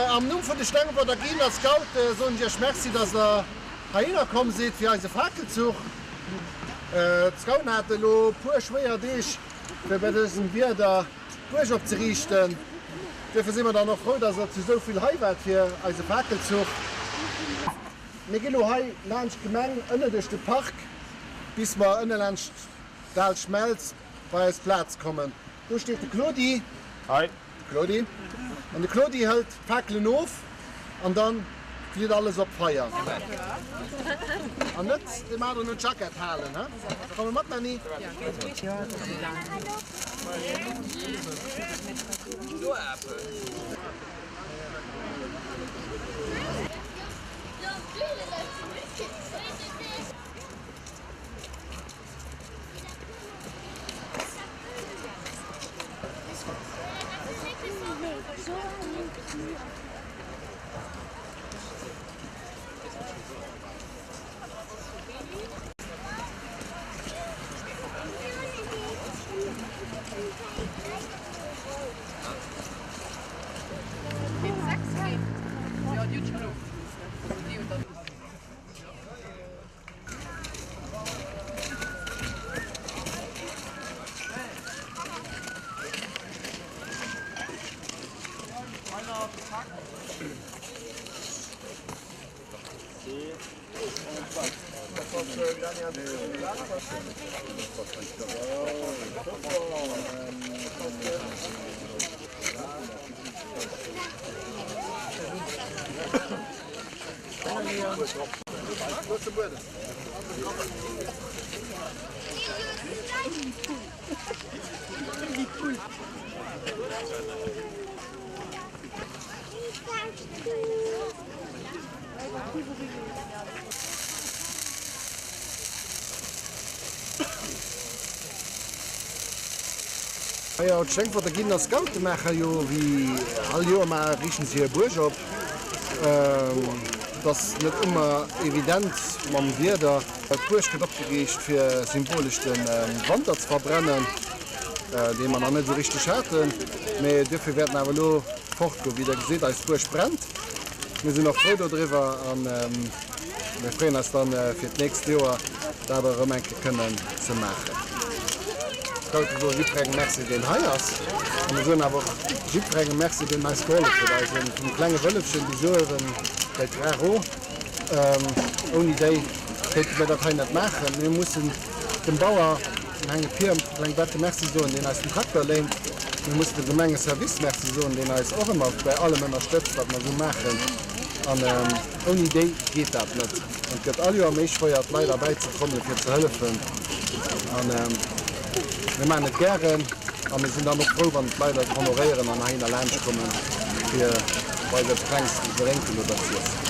Am Numm vun de Stengefort a Giener Scoute soen ech Iech Merci, dass der heihinner komm sidd fir eise Fakelzuch. D'Scouten hate elo puer schwéier Deeg fir bei dësem Wieder d'Buerg opzeriichten. Duerfir si mer dann och frou, dass der zu esou vill hei waart fir eise Fakelzuch. Mir ginn elo hei laanscht d'Gemeng, ënne duerch de Park, bis mer ënne laanscht d'Al Schmelz bei eis Plaz kommen. Do steet de Claudi. Hi. De Claudi. An de Claudi hëlt d'Fakelen of an dann flitt alles op d'Feier. An net deem aneren un d'Jackett halen, he? Komm mat, Nanni. Majo, d'Stengforter Gillen a Scoute maache jo wéi all Joer mar riichten se hir Buerg op. Et ass net ëmmer evident mam Wieder. D'Buerg gëtt opgeriicht fir symbolesch de Wanter ze verbrennen, dee mer nach net esou richteg haten. Mee duerfir wäert en awer elo fortgoen. Wéi der gesitt, eis Buerg brennt. Mir sinn och frou dodriwwer a mir freeën eis dann fir d'nächst Joer dat erëm eng Kéier kënnen ze maachen. D'Scoute soe jiddwerengem Merci deen hei ass a mir soen awer och jiddwerengem Merci deen eis gehollef huet, eise vum klenge Wëllefchen bis uewen bei d'Raro. Ouni déi kéinte mir dat hei net maachen. Mir mussen dem Bauer, dem Henge Pier, kleng Bette Merci soen, deen eis den Trakter léint. Mir mussen dem Gemengeservice Merci soen, deen eis och ëmmer bei allem ënnerstëtzt, wat mer esou maachen. An ouni déi geet dat net. An et gëtt all Joer méi schwéier, d'Leit erbäizetrommelen, fir ze hëllefen. An mir maachen et gären a mir sinn dann och frou, wann d'Leit eis honoréieren an heihinner laanschtkommen, fir bei eis eppes Klenges ze drénken oder z'iessen.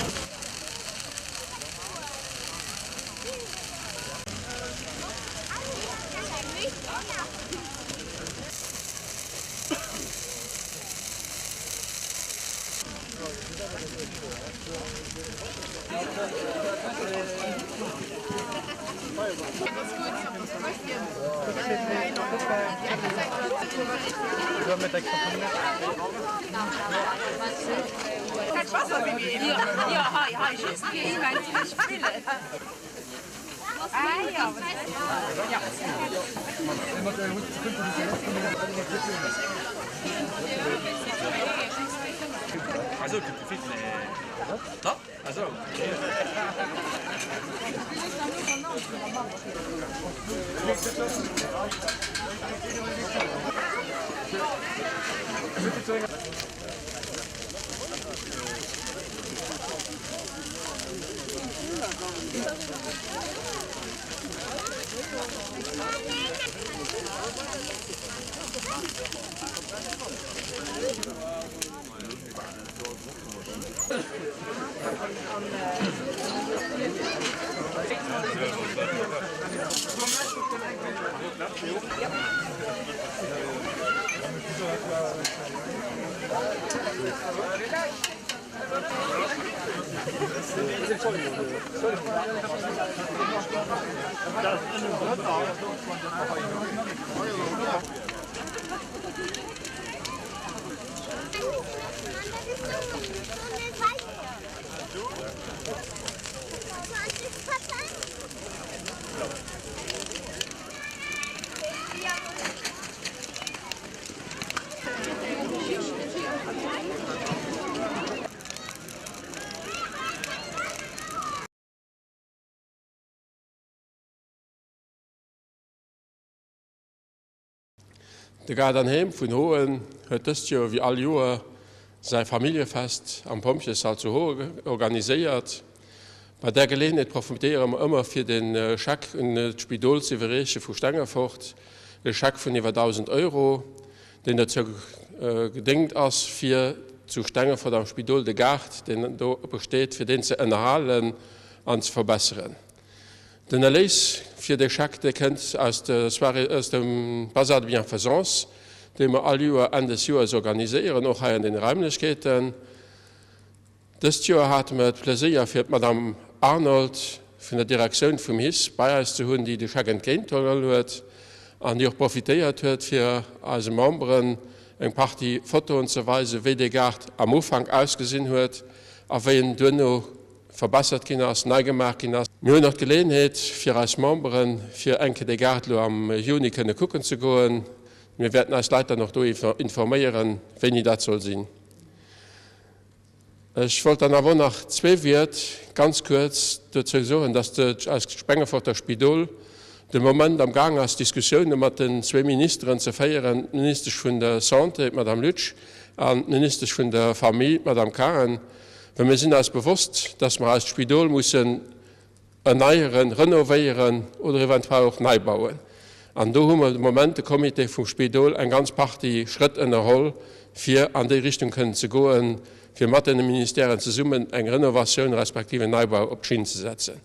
De Gaart an Heem vun Hoen huet dëst Joer wéi all Joer säi Familljefest am Pompjeessall zu Hoen organiséiert. Bei där Geleeënheet profitéiere mer ëmmer fir de Scheck un d'Spidol ze iwwerreeche vu Stengefort, e Scheck vun iwwer 1.000 Euro, deen dozou gedéngt ass fir zu Stengefort am Spidol de Gaart, deen do besteet, fir deen ze ënnerhalen an ze verbesseren. Den Erléis fir dee Scheck, dee kënnt aus der Soirée, aus dem Bazar de Bienfaisance, dee mer all Joer Enn des Joers organiséieren, och hei an deene Raimlechkeeten. Dëst Joer hate mer d'Pleséier fir d'Madame Arnold vun der Direktioun vum HIS bei eis ze hunn, déi de Scheck entgéintgeholl huet an déi och profitéiert huet fir eise Memberen eng Partie Fotoen ze weisen, wéi dee Gaart am Ufank ausgesinn huet a wéi en duerno verbessert ginn ass, nei gemaach ginn ass. Mir hunn och d'Geleeënheet fir eis Memberen, fir eng Kéier dee Gaart elo am Juni kënne kucken ze goen. Mir wäerten eis Leit dann och do informéieren, wéini dat soll sinn. Ech wollt dann awer och nach zwee Wiert ganz kuerz dozou soen, dass eist Spengeforter Spidol de Moment am Gaang ass, Diskussioune mat den zwee Ministeren ze féieren, d'Ministesch vun der Santé, d'Madame Lutsch, an d'Ministesch vun der Famille, d'Madame Cahen, Well mir sinn eis bewosst, dass mer eist Spidol mussen erneieren, renovéieren oder eventuell och nei bauen. An do hu mer de Moment, de Comité vum Spidol, eng ganz Partie Schrëtt ënnerholl, fir an déi Richtung kënnen ze goen, fir mat deene Ministèren zesummen eng Renovatioun respektiv en Neibau op d'Schinn ze setzen.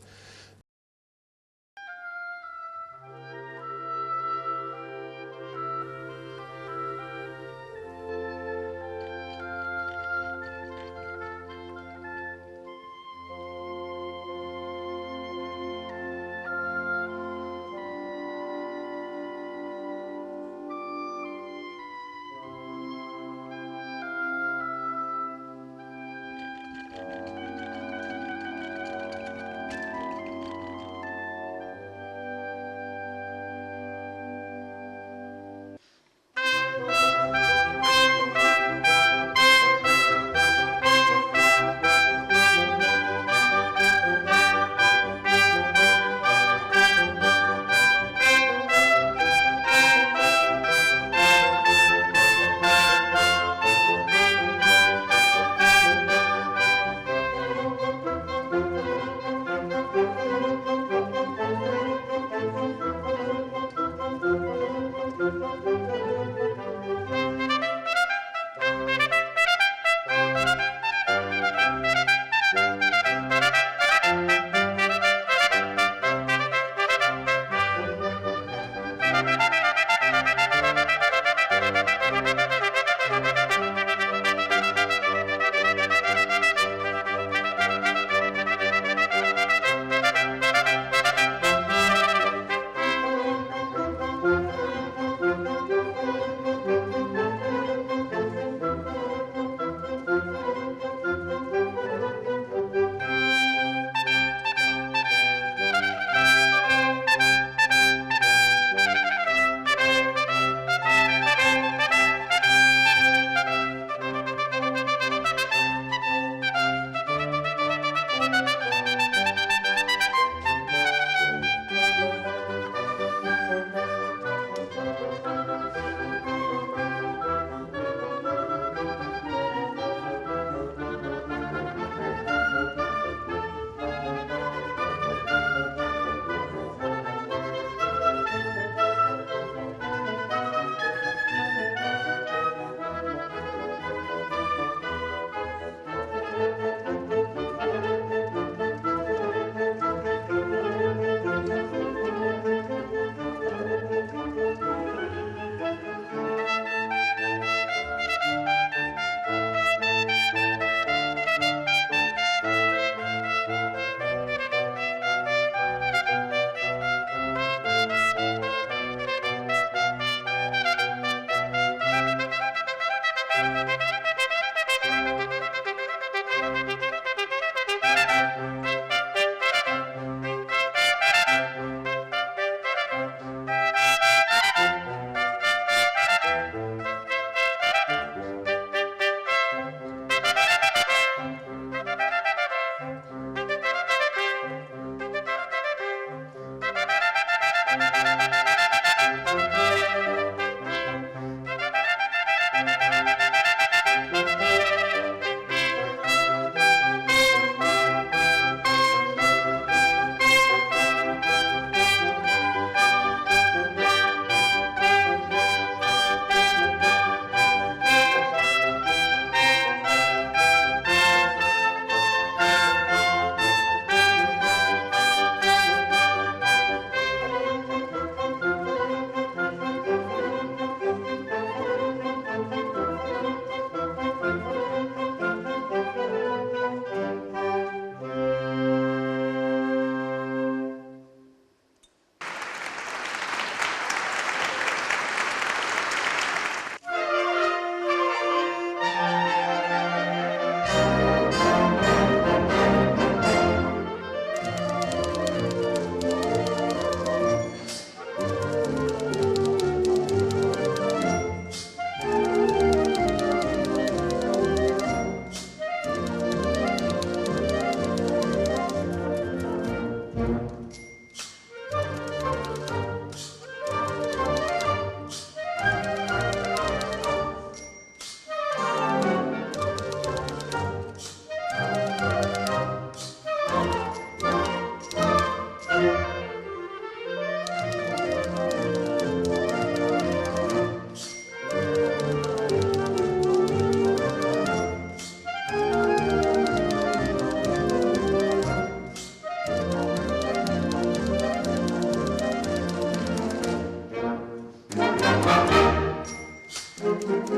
Gudden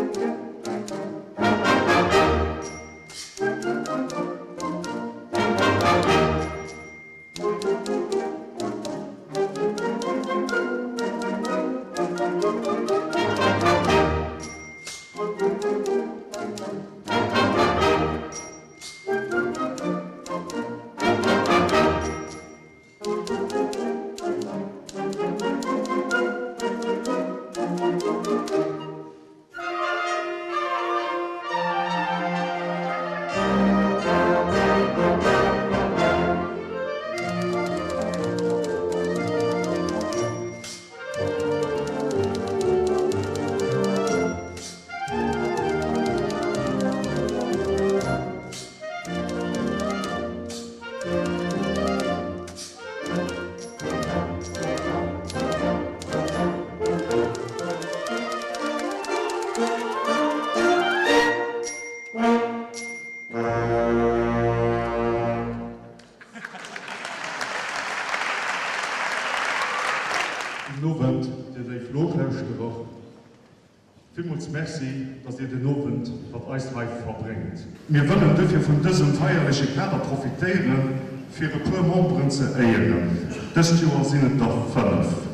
Owend, dir léif Nolauschterer. Villmools Merci, dass Dir den Owend mat eis hei verbréngt. Mir wëllen duerfir vun dësem feierleche Kader profitéieren, fir e puer Memberen ze éieren. Dëst Joer sinn et der 5.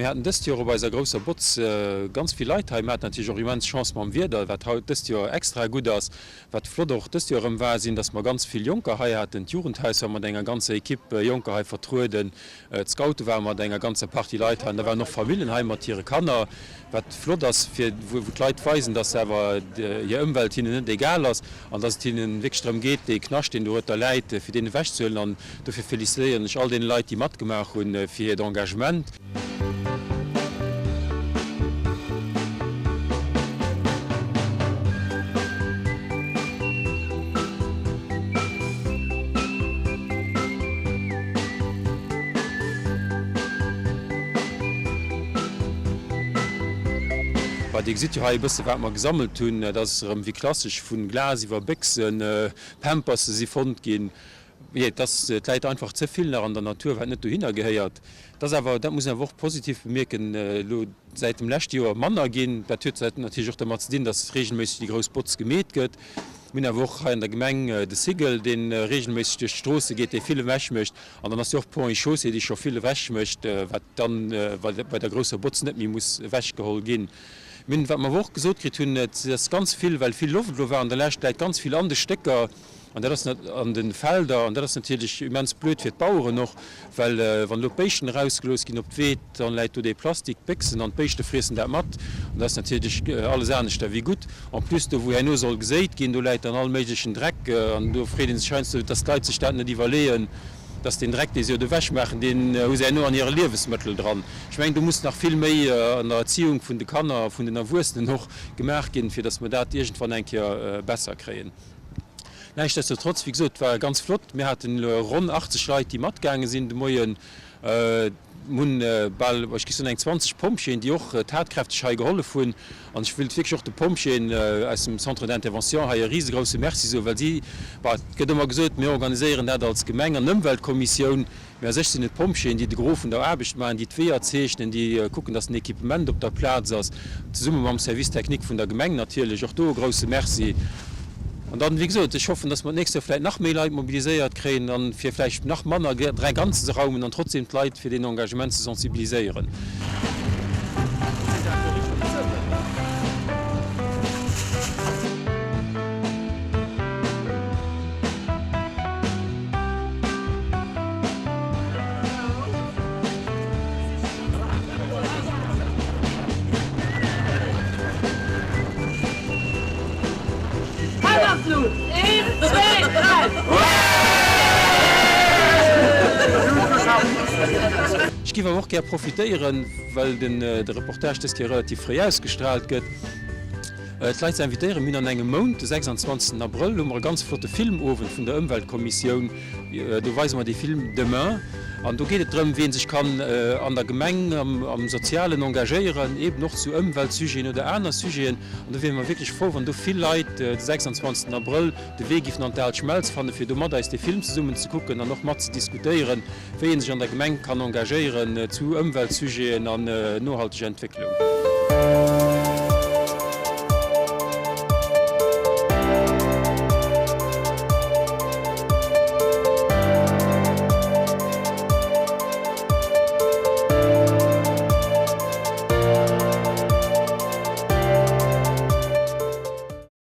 Mir haten dëst Joer op eiser grousser Botz ganz vill Leit hei. Mir haten natierlech och immens Chance mam Wieder, wat haut dëst Joer extra gutt ass. Wat flott och dëst Joer erëm war, sinn, dass mer ganz vill Jonker hei haten. D'Jugendhaus war mat enger ganzer Equipe Jonker hei vertrueden. D'Scoute ware mat enger ganzer Partie Leit hei an da waren och Famillen hei mat hire Kanner, wat flott ass, fir wou d'Leit weisen, dass awer hir Ëmwelt hinnen net egal ass an dass et hinnen wierklech drëm geet, dee Knascht, deen dorueter läit, fir deen ewechzehuelen. An dofir felicitéieren ech all deene Leit, déi matgemaach hunn, fir hiert Engagement. Bah, Dir gesitt jo hei e bësse wat mer gesammelt hunn. Dat ass erëm wéi klassesch vu Glas iwwer Béchsen, Pamperse si fonnt ginn. Jee, et ass, et läit einfach ze vill nach an der Natur, wat net dohinner gehéiert. Et ass awer, dat muss een awer och positiv bemierken, elo säit dem leschte Joer manner ginn. Dat huet natierlech och dermat ze dinn, datt reegelméisseg déi grouss Botz gemeet gëtt. Mir hunn awer och hei an der Gemeng de Sigel, dee reegelméisseg duerch d'Stroosse geet, dee vill ewech mécht. An dann ass jo och d'Ponts et Chaussées, déi scho vill ewech mécht, wat dann bei der grousser Botz net méi muss ewechgeholl ginn. Mir hunn, wat mer awer och gesot kritt hunn, et ass ganz vill, well vill Loft elo war an der Lescht, läit ganz vill an de Stécker. An dat ass an de Felder, an dat ass natierlech immens blöd fir d'Baueren och, well wann elo d'Béischten erausgelooss ginn op d'Weed, dann läit do dee Plastik, d'Béchsen an d'Béischte friessen dat mat an dat ass natierlech alles aneschter wéi gutt. En plus do wou herno soll geséit ginn, do läit dann all méiglechen Dreck an do freet ee sech heiansdo, dass d'Leit sech dat net iwwerleeën, dass deen Dreck dee si jo do ewechmaachen, deen hu se herno an hire Liewesmëttel dran. Ech mengen do muss nach vill méi an der Erziehung vun de Kanner a vun den Erwuessenen och gemaach ginn, fir dass mer dat iergendwann eng Kéier besser kréien. Näischtdestotrotz, wéi gesot, war ganz flott. Mir haten elo ronn 80 Leit, déi matgaange sinn de Moien. Mir hunn bal, ech géif soen, eng 20 Pompjeeën, déi och tatkräfteg hei gehollef hunn. An ech wëilt wierklech och de Pompjeeën aus dem Centre d'intervention hei e risegrousse Merci soen, well si, bon, et gëtt ëmmer gesot, mir organiséieren dat als Gemeng an Ëmweltkommissioun, Mä a sech sinn et d'Pompjeeën, déi de Gros vun der Aarbecht maachen, déi d'Weeër zeechnen, déi kucken, dass den Equipement op der Plaz ass, zesumme mam Service technique vun der Gemeng natierlech. Och do e grouse Merci. An dann, wéi gesot, ech hoffen, dass mer d'nächst Joer vläicht nach méi Leit mobiliséiert kréien an fir vläicht nach manner Dreck anzeraumen an trotzdem d'Leit fir deen Engagement ze sensibiliséieren. Ech géif awer och gär profitéieren, well de Reportage dës Kéier relativ fréi ausgestraalt gëtt, d'Leit ze invitéieren. Mir hunn an engem Mount, de 26 Abrëll, hu mer e ganz flotte Filmowend vun der Ëmweltkommissioun. Do weise mer dee Film Demain an do geet et drëm, wien sech kann an der Gemeng am Sozialen engagéieren, eeben och zu Ëmweltsujeten oder aner Sujeten. An do wiere mer wierklech frou, wann do vill Leit de 26 Abrëll de Wee giffen an d'Al Schmelz fannen, fir do mat eis dee Film zesummen ze kucken an och mat ze diskutéieren, wéi ee sech an der Gemeng kann engagéieren zu Ëmweltsujeten an nohalteger Entwécklung.